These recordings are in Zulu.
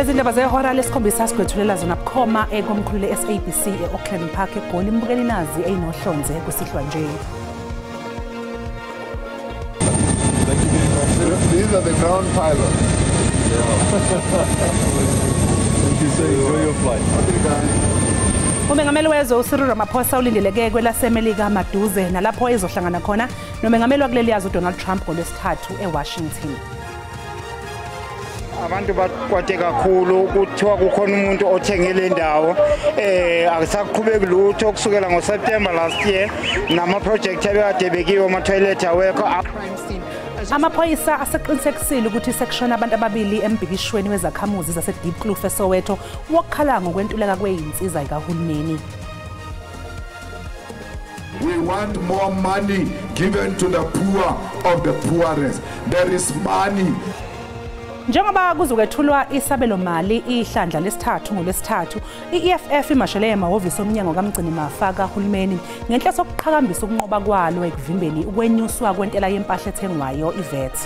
Lezi ndaba zehora lesikhombisa sigwethulela zona bukhoma ekomkhulu le-SABC e-Auckland Park eGoli. Imbukeli nazi eyinohlonze kusihlwa nje. These are the ground pilots. Thank you, sir. Enjoy your flight. Umengameli wezwe uCyril Ramaphosa ulindeleke kwelaseMelika maduze nalapho ezohlangana khona nomengameli wakuleli yazwe uDonald Trump ngoLwesithathu eWashington. Abantu bakwate kakhulu, kuthiwa kukhona umuntu othenge le ndawo, akusaqhubeki lutho kusukela ngoSeptember last year, nama project abekade bekiwe, ama toilet awekho. Amaphoyisa aseqinisekisile ukuthi sekushona abantu ababili embhikishweni wezakhamuzi zaseDiepkloof eSoweto wokukhala ngokwentuleka kweyinsiza zikahulumeni. We want more money given to the poor of the poorest. There is money. Njengoba kuzokwethulwa isabelo mali ihlandla lesithathu ngoLwesithathu, i-EFF imashele emahhovisi omnyango kaMgcinimafa kahulumeni ngenhloso yokuqhakambisa ukunqoba kwalo ekuvimbeni ukwenyuswa kwentela yempahla ethengwayo iVAT.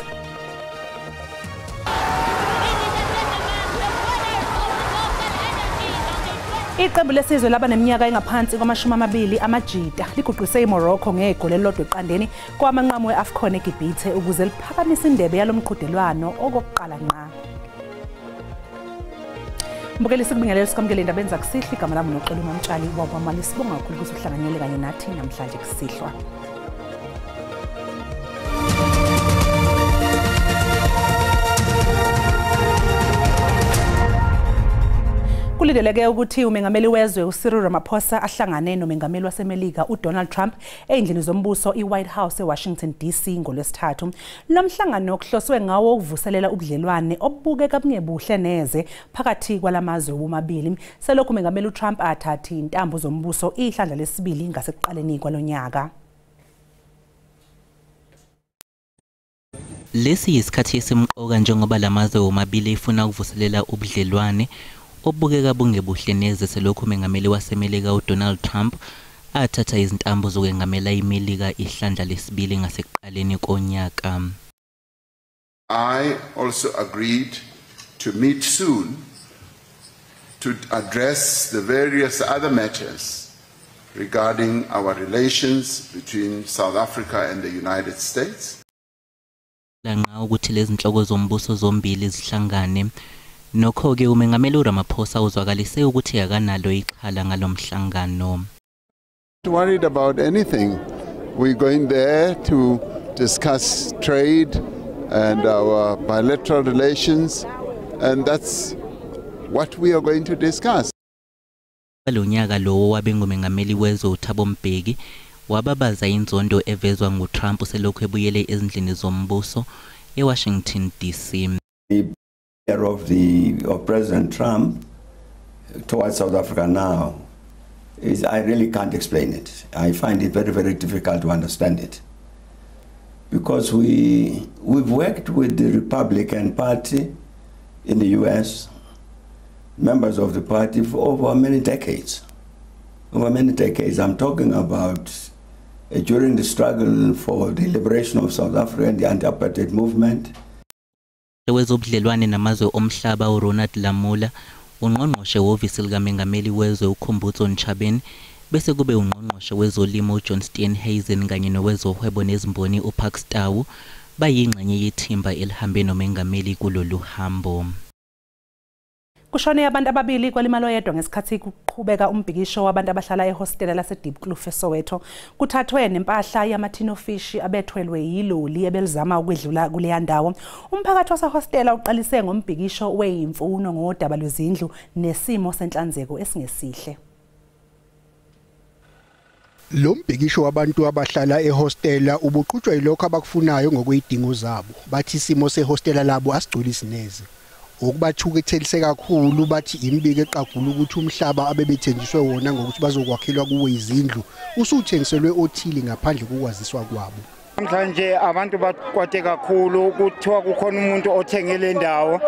Iqembu lesizwe laba neminyaka engaphansi kwama-20 amajita liguqise iMorocco ngegoli elilodwa eqandeni kwamanqamu we-AFCON eGibhithe ukuze liphakamise indebe yalomqhudelwano okokuqala ngqa. Mbukeli, sikubingelele sikwamukele indaba zakusihlwa. Igama lami uNoxolo Mamtshali wakwaMali. Sibonga kakhulu ukuthi uhlanganyele kanye nathi namhlanje kusihlwa. Kulindeleke ukuthi umengameli wezwe uCyril Ramaphosa ahlangane nomengameli waseMelika uDonald Trump ey'ndlini zombuso iWhite House eWashington DC ngoLwesithathu. Lo mhlangano kuhloswe ngawo ukuvuselela ubudlelwane obubukeka bungebuhle neze phakathi kwalamazwe womabili. Selokhu umengameli uTrump athathe intambo zombuso ihlandla lesibili ngasekuqaleni kwalonyaka. Lesi yisikhathi esimqoka njengoba lamazwe womabili efuna ukuvuselela ubudlelwane obubukeka bungebuhle neze selokhu umengameli waseMelika uDonald Trump athatha izintambo zokwengamela iMelika ihlandla lesibili ngasekuqaleni konyaka. I also agreed to meet soon to address the various other matters regarding our relations between South Africa and the United States. Lanqa ukuthi lezi zinhloko zombuso zombili zihlangane. Nokho-ke umengameli uRamaphosa uzwakalise ukuthi akanalo ixhala ngalomhlangano. Not worried about anything. We're going there to discuss trade and our bilateral relations, and that's what we are going to discuss. Lo nyaka lowo wabe ngumengameli wezwe uThabo Mbeki wababaza inzondo evezwa nguTrump selokhu ebuyele ezindlini zombuso eWashington DC. Of President Trump towards South Africa now is, I really can't explain it. I find it very, very difficult to understand it, because we've worked with the Republican Party in the US, members of the party for over many decades. Over many decades, I'm talking about during the struggle for the liberation of South Africa and the anti-apartheid movement. Wezobudlelwane namazwe omhlaba uRonald Lamola, ungqongqoshe wehhovisi likamengameli wezwe uKhumbudzo Ntshavheni, bese kube ungqongqoshe wezolimo uJohn Steenhuisen kanye nowezohwebo nezimboni uParks Tau bayingxenye yethimba elihambe nomengameli kulolu hambo. Kushone abantu ababili kwalimala oyedwa ngesikhathi kuqhubeka umbhikisho wabantu abahlala ehostela laseDiepkloof eSoweto. Kuthathwe nempahla yamathinofishi abethwelwe yiloli ebelizama ukwedlula kuleya ndawo. Umphakathi wasehostela uqalise ngombhikisho weyimfuno ngodaba lwezindlu nesimo senhlanzeko esingesihle. Lo mbhikisho wabantu abahlala ehostela ubuqhutshwa yilokho abakufunayo ngokwezidingo zabo. Bathi isimo sehostela labo asigculisi neze. Okubathukuthelise kakhulu bathi imibiko eqagula ukuthi umhlaba abebethenjiswe wona ngokuthi bazokwakhelwa kuwo izindlu usuthengiselwe othile ngaphandle kokwaziswa kwabo. Namhlanje abantu bakwate kakhulu, kuthiwa kukhona umuntu othenge le ndawo,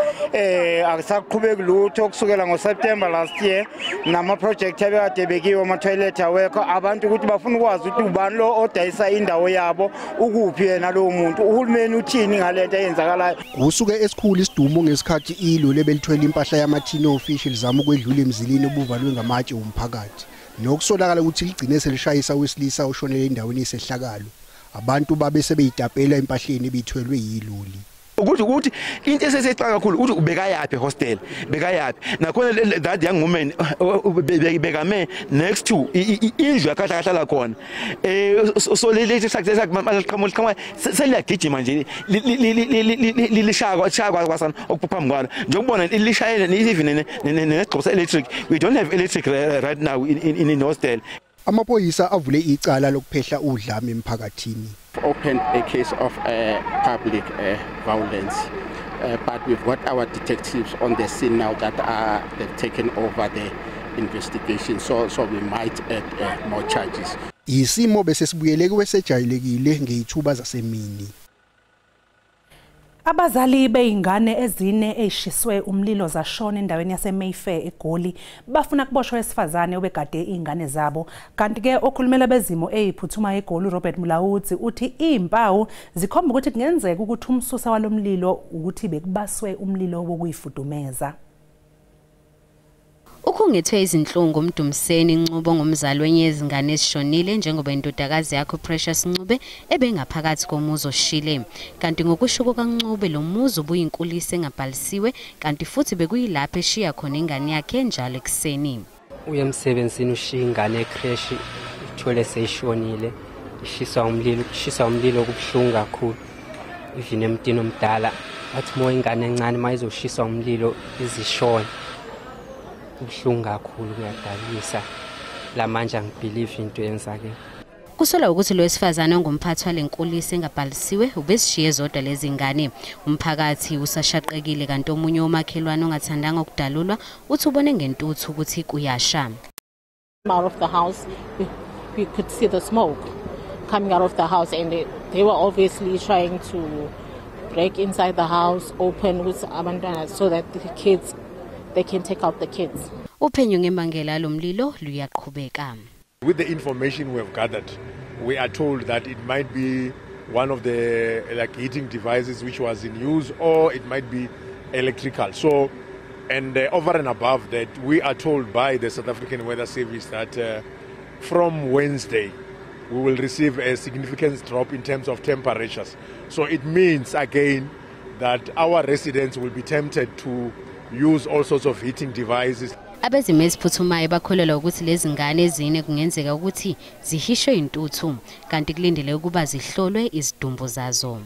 akusaqhubeki lutho kusukela ngoSeptember last year, nama-project abekade bekiwe, ama-toilet awekho. Abantu ukuthi bafuna ukwazi ukuthi ubani lo odayisa indawo yabo, ukuphi yena lowo muntu, uhulumeni uthini ngalento eyenzakalayo. Kusuke esikhulu isidumo ngesikhathi iloli ebelithwele impahla yamathini ofishi lizama ukwedlula emzilini obuvalwe ngamatshe umphakathi, nokusolakala ukuthi ligcine selishayisa wesilisa oshonele endaweni yesehlakalo. Abantu babe sebeyitapela empahleni ebithwelwe yiloli. Ukuthi into esesexaka kakhulu ukuthi ubekayaphi hostel, bekayaphi nakhona that young woman bekame next to indlu yakhe ahlala khona. So leli sakhe seliyagijima nje lishaya shaya kwasana okuphambi kwalo, njengokubona lishayele even nesigxobo se-electric. We don't have electric right now in hostel. Amaphoyisa avule icala lokuphehla udlame emphakathini. Opened a case of public violence, but we've got our detectives on the scene now that they've taken over the investigation, so we might add more charges. Isimo bese sibuyele kwesejayelekile ngezithuba zasemini. Abazali beingane ezine ezishiswe umlilo zashona endaweni yaseMayfair eGoli bafuna kuboshwa esifazane obegade izingane zabo. Kanti ke okhulumela bezimo eziphuthumayo eGoli uRobert Mulaudzi uthi izimpawu zikhomba ukuthi kungenzeka ukuthi umsusa walomlilo ukuthi bekubaswe umlilo wokuyifudumeza. Ukhungethwe izinhlungu uMdumiseni Ncube ngumzali wenye yezingane ezishonile njengoba indodakazi yakhe Precious Ncube ebengaphakathi komuzi oshile. Kanti ngokusho kukaNcube lo muzi ubuyinkulisa engabhalisiwe, kanti futhi bekuyilapho eshiya khona ingane yakhe njalo ekuseni. Uye emsebenzini ushiya ingane ecrash, ithole seyishonile, ishiswa umlilo, ishiswa umlilo kubuhlungu kakhulu. Even emntwini omdala wathi mo ingane encane mayizoshiswa umlilo izishona. Kubuhlungu kakhulu, kuyadabukisa. Lamanje angibelieve into eyenzakele. Kusolwa ukuthi lo wesifazane ongumphathi walenkulisa engabhalisiwe ubesishiye zodwa lezi ngane. Umphakathi usashaqekile, kanti omunye womakhelwane ongathandanga ukudalulwa uthi ubone ngentuthu ukuthi kuyasha. Out of the house we could see the smoke coming out of the house, and they were obviously trying to break inside the house, open with abantwana so that the kids they can take out the kids. Uphenyo ngembangela lomlilo luyaqhubeka. With the information we have gathered, we are told that it might be one of the heating devices which was in use, or it might be electrical. So, and over and above that, we are told by the South African Weather Service that from Wednesday we will receive a significant drop in terms of temperatures. So it means again that our residents will be tempted to use all sorts of heating devices. Abezimo eziphuthumayo bakholelwa ukuthi lezi ngane ezine kungenzeka ukuthi zihishwe intuthu, kanti kulindele ukuba zihlolwe izidumbu zazo.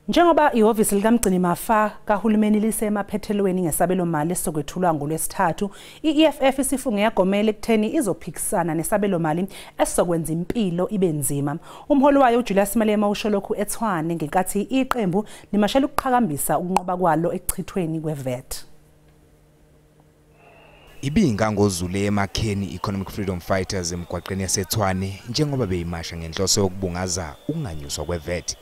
Njengoba ihhovisi likamgcinimafa kahulumeni lisemaphethelweni ngesabelomali esizokwethulwa ngolwesithathu, i-EFF isifunge yagomela ekutheni izophikisana nesabelomali esizokwenza impilo ibe nzima. Umholi wayo uJulius Malema usho lokhu eTshwane ngenkathi iqembu limashela ukuqhakambisa ukunqoba kwalo ekuchithweni kwe-VAT. Ibingangozule emakheni Economic Freedom Fighters emgwaqeni yaseTshwane njengoba beyimasha ngenhloso yokubungaza ukunganyuswa kwe-VAT.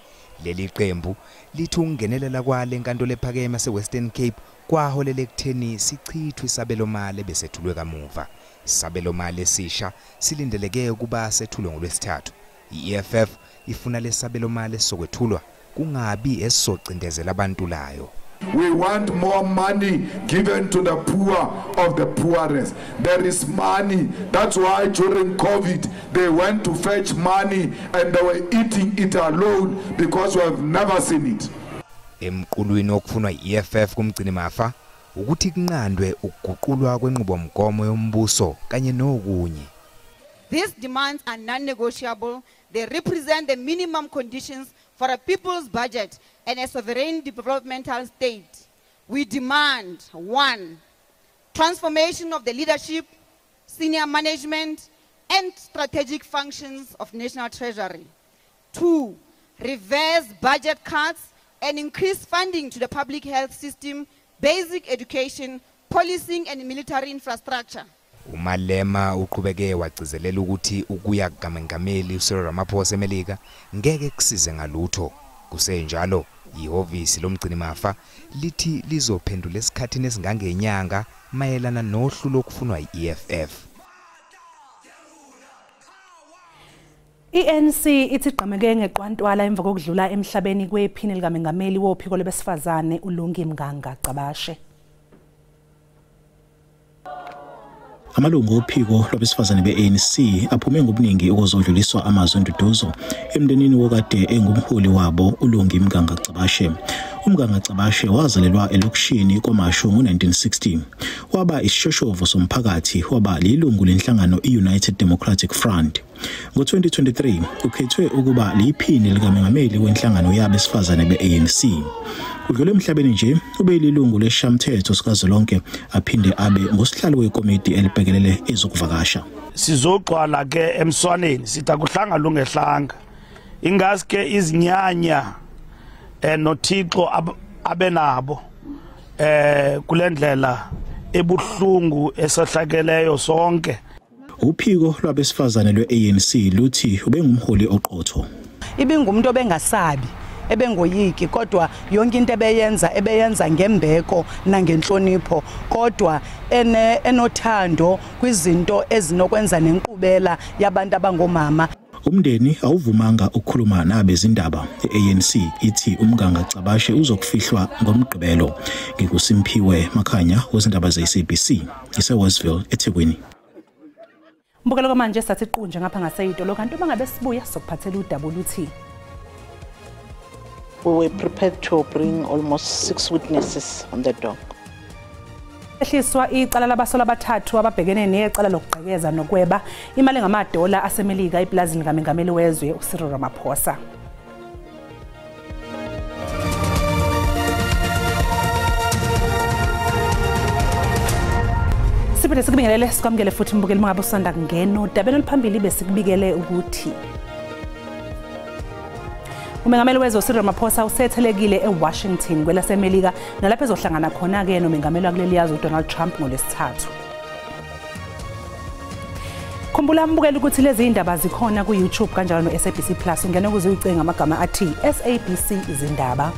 Leli qembu lithi ukungenelela kwale nkantolo ephakeme yaseWestern Cape kwaholela ekutheni sichithwe isabelomali ebesethulwe kamuva. Isabelomali esisha silindeleke ukuba sethulwe ngolwesithathu. I-EFF ifuna lesabelomali esizokwethulwa kungabi esizocindezela abantulayo. We want more money given to the poor of the poorest. There is money. That's why during COVID, they went to fetch money and they were eating it alone because we have never seen it. Emqulwini okufunwa i-EFF kumgcinimafa ukuthi kunqandwe ukuguqulwa kwenqubomgomo yombuso kanye nokunye. These demands are non-negotiable. They represent the minimum conditions for a people's budget and a sovereign developmental state. We demand, 1, transformation of the leadership, senior management, and strategic functions of National Treasury. 2, reverse budget cuts and increase funding to the public health system, basic education, policing, and military infrastructure. UMalema uqhubeke wagcizelela ukuthi ukuya kukaMengameli uCyril Ramaphosa eMelika ngeke kusize ngalutho. Kusenjalo, ihhovisi lomgcinimafa lithi lizophendula esikhathini esingangenyanga mayelana nohlu lokufunwa yi-EFF. I-ANC ithi igqameke ngeqwantwala emva kokudlula emhlabeni kwephini likamengameli wophiko lwabesifazane uLungi Mnganga Gcabashe. Amalungu ophiko lwabesifazane be-ANC aphume ngobuningi ukuzodluliswa amazwi enduduzo emndenini wokade engumholi wabo uLungi Mnganga Gcabashe. UMnganga Gcabashe wazalelwa elokishini KwaMashu ngo-1960. Waba isishoshovu somphakathi, waba lilungu lenhlangano i-United Democratic Front. Ngo-2023 ukhethwe ukuba liphini likamengameli wenhlangano yabesifazane be-ANC. Udlule emhlabeni nje ubeyilungu lesishamthetho sikazwelonke aphinde abe ngusihlalo wekomiti elibhekelele ezokuvakasha. Sizogcwala ke emswaneni sithi akuhlanga lungehlanga. Ingaske izinyanya noThixo abenabo kulendlela ebuhlungu esehlakeleyo sonke. Uphiko lwabesifazane lwe-ANC luthi ubengumholi oqotho. Ibingumuntu obengasabi, ebengoyiki, kodwa yonke into ebeyenza ngembeko nangenhlonipho, kodwa enothando kwizinto ezinokwenza nenkqubela yabantu abangomama. Umndeni awuvumanga ukukhuluma nabezindaba. I-ANC ithi uMnganga Gcabashe uzokufihlwa ngoMgqibelo. NginguSimphiwe Makhanya wezindaba ze-SABC iseWestville eThekwini. Mbukelo kwamanje sathi qunje ngapha ngaseyitolo, kanti uma ngabe sibuya sokuphathela uWT. We were prepared to bring almost 6 witnesses on the dock. Ehliswa icala labasolwa abathathu ababhekene necala lokugqekeza nokweba imali ngamadola aseMelika eplazini likamengameli wezwe uCyril Ramaphosa. Siphinde sikubingelele sikwamukele futhi mbukeli mangabe usanda kungena udabeni oluphambili besikubikele ukuthi umengameli wezwe Cyril Ramaphosa usethelekile eWashington kwelaseMelika nalapho ezohlangana khona ke nomengameli wakuleli yazwe uDonald Trump ngoLwesithathu. Khumbula mbukeli ukuthi lezi indaba zikhona ku YouTube kanjalo no SABC Plus, ungena ukuze uyicinge ngamagama athi SABC izindaba.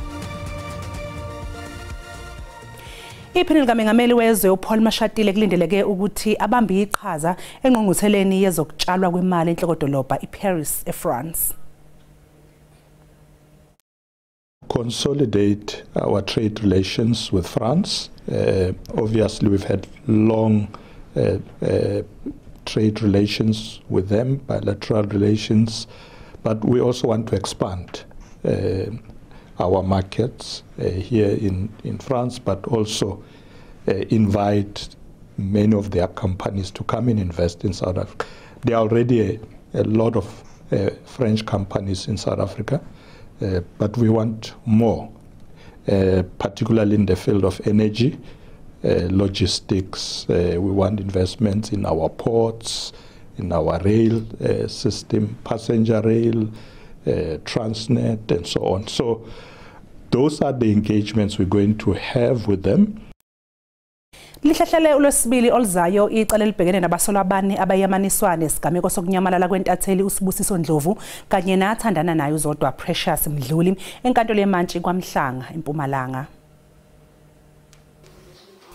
Iphini likamengameli wezwe uPaul Mashatile kulindeleke ukuthi abambe iqhaza engqungqutheleni yezokutshalwa kwemali enhlokodolobha iParis eFrance. Consolidate our trade relations with France. Obviously, we've had long trade relations with them, bilateral relations, but we also want to expand our markets here in France, but also invite many of their companies to come and invest in South Africa. There are already a lot of French companies in South Africa, but we want more, particularly in the field of energy, logistics. We want investments in our ports, in our rail system, passenger rail, Transnet, and so on. So those are the engagements we're going to have with them. Lihlahlele ulwesibili oluzayo icala elibhekene nabasolwa abane abayamaniswa nesigameko sokunyamalala kwentatheli uSibusiso Ndlovu kanye nathandana naye uZodwa Precious Mdluli enkantolo yeMantshi KwaMhlanga eMpumalanga.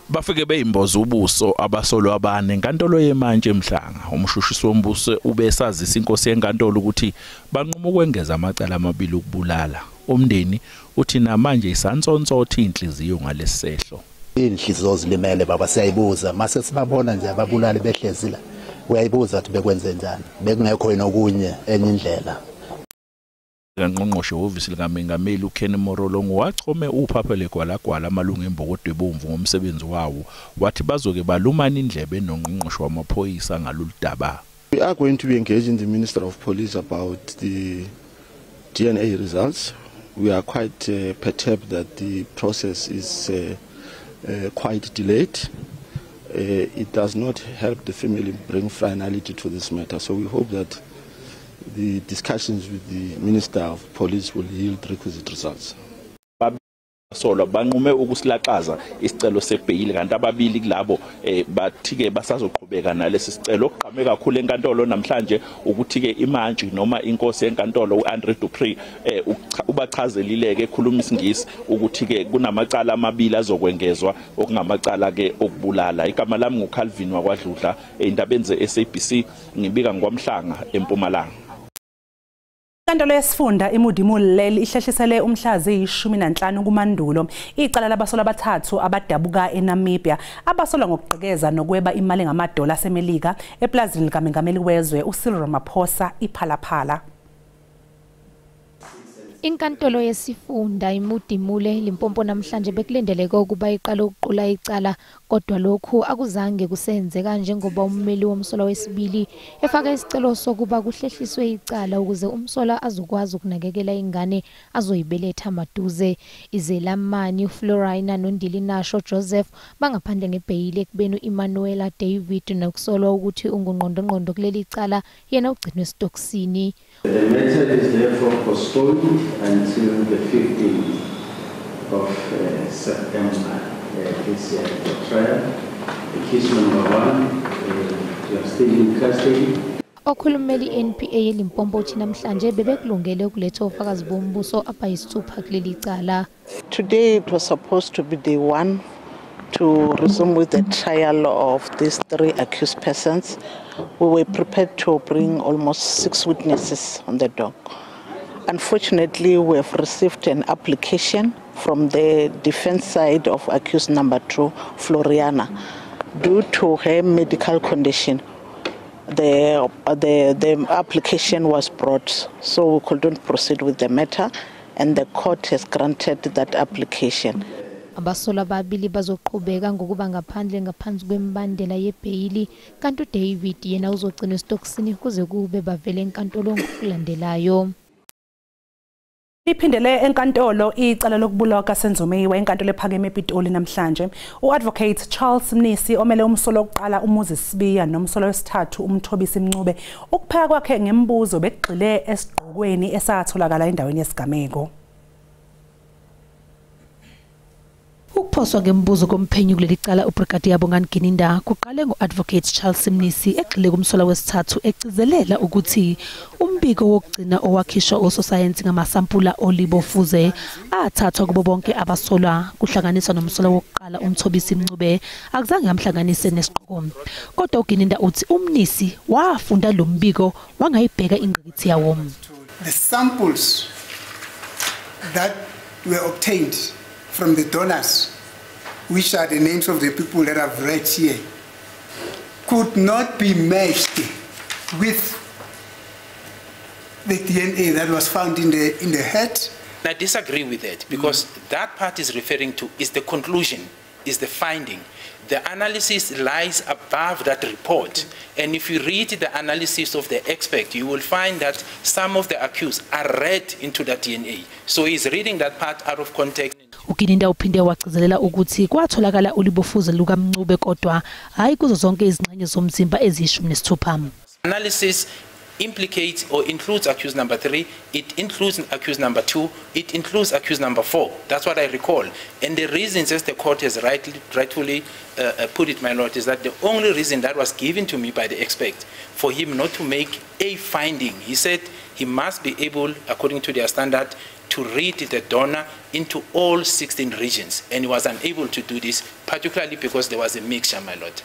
Bafike beyimboza ubuso abasolwa abane enkantolo yeMantshi eMhlanga. Umshushisi wombuso ubesazisa inkosi yenkantolo ukuthi banquma ukwengeza amacala amabili ukubulala. Umndeni uthi namanje isansonsotha inhliziyo ngalesehlo. Inhliziyo zilimele baba, siyayibuza mase sibabona nje ababulali behlezi la, uyayibuza ukuthi bekwenze njani, bekungekho yini okunye enye indlela. Ngqongqoshe wehhovisi likamengameli uKenny Morolong wachome uphaphele gwalagwala amalungu embokodo ebomvu ngomsebenzi wawo, wathi bazoke balumana indlebe nongqongqoshe wamaphoyisa ngalolu daba. We are going to be engaging the Minister of Police about the DNA results. We are quite perturbed that the process is quite delayed. It does not help the family bring finality to this matter. So we hope that the discussions with the Minister of Police will yield requisite results. Abasolwa banqume ukusilaxaza isicelo sebheyili, kanti ababili kulabo bathi-ke basazoqhubeka nalesi sicelo. Okugqame kakhulu enkantolo namhlanje ukuthi-ke imantshi noma inkosi yenkantolo u-Andre Dupree ubachazelile-ke ekhuluma isiNgisi ukuthi-ke kunamacala amabili azokwengezwa, okungamacala-ke okubulala. Igama lami nguCalvin wakwaDludla, ey'ndabeni ze-SABC, ngibika ngikwaMhlanga eMpumalanga. Inkantolo yesifunda iModimolle ihlehlisele umhla ziyi-15 kuMandulo icala labasolwa abathathu abadabuka eNamibia abasolwa ngokugqekeza nokweba imali ngamadola aseMelika eplazini likamengameli wezwe uCyril Ramaphosa iPhalaphala. Inkantolo yesifunda iModimolle Limpopo namhlanje bekulindeleke ukuba iqale ukuqula icala, kodwa lokhu akuzange kusenzeka njengoba ummeli womsolwa wesibili efaka isicelo sokuba kuhlehliswe icala ukuze umsolwa azokwazi ukunakekela ingane azoyibeletha maduze. Izelamani uFlorina noNdilinasho Joseph bangaphandle ngebheyili ekubeni u-Emanuela David nokusolwa ukuthi ungungqondongqondo kuleli cala yena ugcinwe esitokisini. The matter is therefore postponed until the 15th of September this year for trial. Accused number 1, you are still in custody. Okhulumela i-NPA eLimpopo uthi namhlanje bebekulungele ukuletha ofakazi bombuso abayisithupha kuleli cala. Today it was supposed to be day 1 to resume with the trial of these 3 accused persons. We were prepared to bring almost 6 witnesses on the dock. Unfortunately, we have received an application from the defense side of accused number 2, Floriana. Due to her medical condition, the application was brought, so we couldn't proceed with the matter, and the court has granted that application. Abasolwa ababili bazoqhubeka ngokuba ngaphandle ngaphansi kwemibandela yebheyili, kanti uDavid yena uzogcinwa esitokisini kuze kube bavele enkantolo ngokulandelayo. Iphindele enkantolo icala lokubulawa kaSenzo Meyiwa enkantolo ephakeme ePitoli namhlanje. U-Advocate Charles Mnisi omele umsolwa wokuqala uMoses Sibiya nomsolwa wesithathu uMthobisi Mncube, ukupheka kwakhe ngemibuzo bekugxile esigqokweni esatholakala endaweni yesigameko. Ukuphoswa ngemibuzo komphenyi kuleli cala uBrigadier Bongani Gininda kuqale ngo-Advocate Charles Mnisi egxile kumsolwa wesithathu egcizelela ukuthi umbiko wokugcina owakhishwa ososayensi ngamasampula olibofuze athathwa kubo bonke abasolwa kuhlanganiswa nomsolwa wokuqala uMthobisi Mncube akuzange amhlanganise nesigqoko. Kodwa uGininda uthi uMnisi wafunda lo mbiko wangayibheka ingqikithi yawo. The samples that were obtained from the donors, which are the names of the people that I've read here, could not be matched with the DNA that was found in the head. I disagree with that, because that part is referring to is the conclusion, is the finding. The analysis lies above that report. And if you read the analysis of the expert, you will find that some of the accused are read into that DNA. So he's reading that part out of context. uGininda uphinde wagcizelela ukuthi kwatholakala ulibofuze lukaMncube kodwa hayi kuzo zonke izingxenye zomzimba eziyi-16. Analysis implicates or includes accused number 3, it includes accused number 2, it includes accused number 4. That's what I recall. And the reasons, as the court has rightfully put it, my lord, is that the only reason that was given to me by the expert for him not to make a finding, he said he must be able, according to their standard, to read the donor into all 16 regions. And he was unable to do this, particularly because there was a mixture, my lord.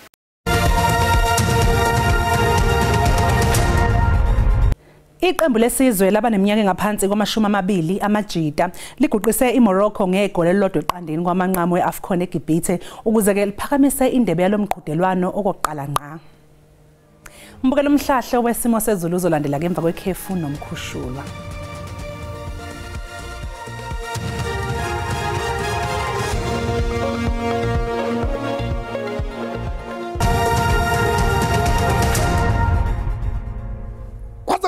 Iqembu lesizwe labaneminyaka engaphansi kwama-20 amajita liguqise iMorocco ngegoli elilodwa eqandeni kwamanqamu eAfcon eGibhithe ukuze ke liphakamise indebe yalomqhudelwano okokuqala ngqa. Mbukelo umhlahlo wesimo sezulu uzolandela ngemva kwekhefu nomkhushulwa.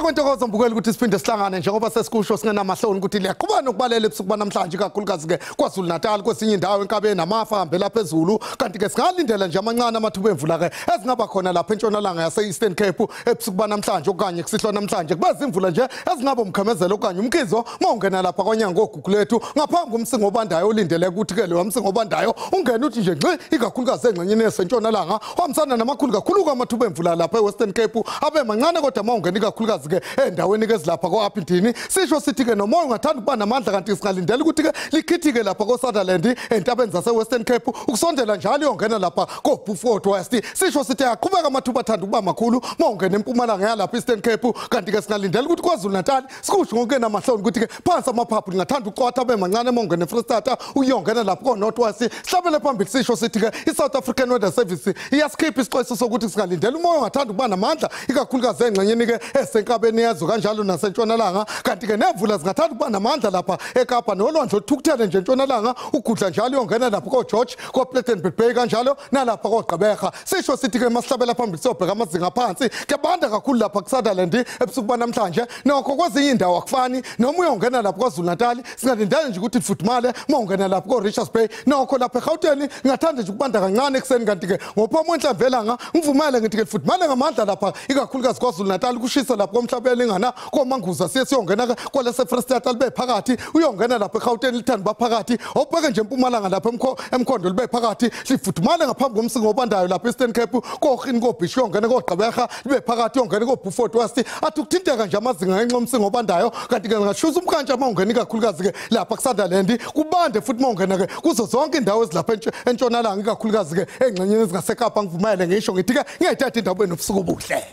Kwentokozo mbukeli ukuthi siphinde sihlangane njengoba sesikusho singenamahloni ukuthi liyaqhubeka nokubalela ebusuku banamhlanje kakhulukazi ke KwaZulu Natal kwesinye indawo enkabeni namafa ahambela phezulu, kanti ke singalindela nje amancane amathuba emvula ke ezingaba khona lapha entshonalanga yase Eastern Cape ebusuku banamhlanje okanye kusihlwa namhlanje. Kuba izimvula nje ezingaba umkhemezelo okanye umkhizo mawungena lapha kwanyanga oGugulethu ngaphambi komsingo obandayo olindeleke ukuthi ke lo msingo obandayo ungena uthi nje ngxi ikakhulukazi engxenyeni yasentshonalanga uhambisana namakhulu kakhulu amathuba emvula lapha eWestern Cape abe mancane, kodwa mawungena ikakhulukazi ke endaweni ke ezilapha ko-Upington sisho sithi ke nomoya ungathanda ukuba namandla, kanti singalindela ukuthi ke likhithike lapha ko-Sutherland entabeni zase-Western Cape ukusondela njalo iyongena lapha ko-Beaufort West. Sisho sithi aqhubeka amathuba athanda ukuba makhulu mawungena empumalanga yalapha Eastern Cape, kanti ke singalindela ukuthi KwaZulu Natal sikusho ngokungenamahloni ukuthi ke phansi amaphaphu lingathanda ukucwatha abe mancane mawungena eFree uyongena lapha ko-North West. Sihlabele phambili sisho sithi ke i-South African Weather Service iyasikhipha isixwayiso sokuthi singalindela umoya ungathanda ukuba namandla ikakhulukazi engxenyeni ke esenkabeni yezwe kanjalo nasentshonalanga, kanti ke nemvula zingathanda ukuba namandla lapha eKapa nolwandle oluthukuthele nje entshonalanga ugudla njalo uyongena lapha ko-George ko-Plettenberg Bay kanjalo nalapha koGqeberha. Sisho sithi ke masihlabela phambili siyobheka amazinga aphansi kuyabanda kakhulu lapha kuSutherland ebusuku banamhlanje. Nokho kwezinye indawo akufani, noma uyongena lapha KwaZulu Natal singalindela nje ukuthi lifudumale mawungena lapha ko-Richards Bay. Nokho lapha eGauteng ngingathanda nje ukubanda kancane ekuseni, kanti ke ngophoma wenhlamvelanga ngivumele ngithi ke lifudumale ngamandla lapha ikakhulukazi KwaZulu Natal kushisa lapha komhlaba elingana komanguza siye siyongena kwalase Free State libe phakathi, uyongena lapha eGauteng lithanda baphakathi, obheke nje empumalanga lapha emkhondo libe phakathi lifudumale ngaphambi komsingo obandayo lapha Eastern Cape koHini koBhisho uyongena koGqeberha libe phakathi uyongena koBeaufort West athi ukuthinteka nje amazinga ngenxa yomsingo obandayo. Kanti ke ngashuza umkantsha mawungena ikakhulukazi ke lapha kuSutherland kubande futhi mawungena ke kuzo zonke indawo ezilapha entshonalanga ikakhulukazi ke engxenyeni ezingaseKapa. Ngivumele ngisho ngithi ke ngiyayithatha indawo enobusuku obuhle.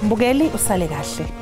Mbukeli usale kahle.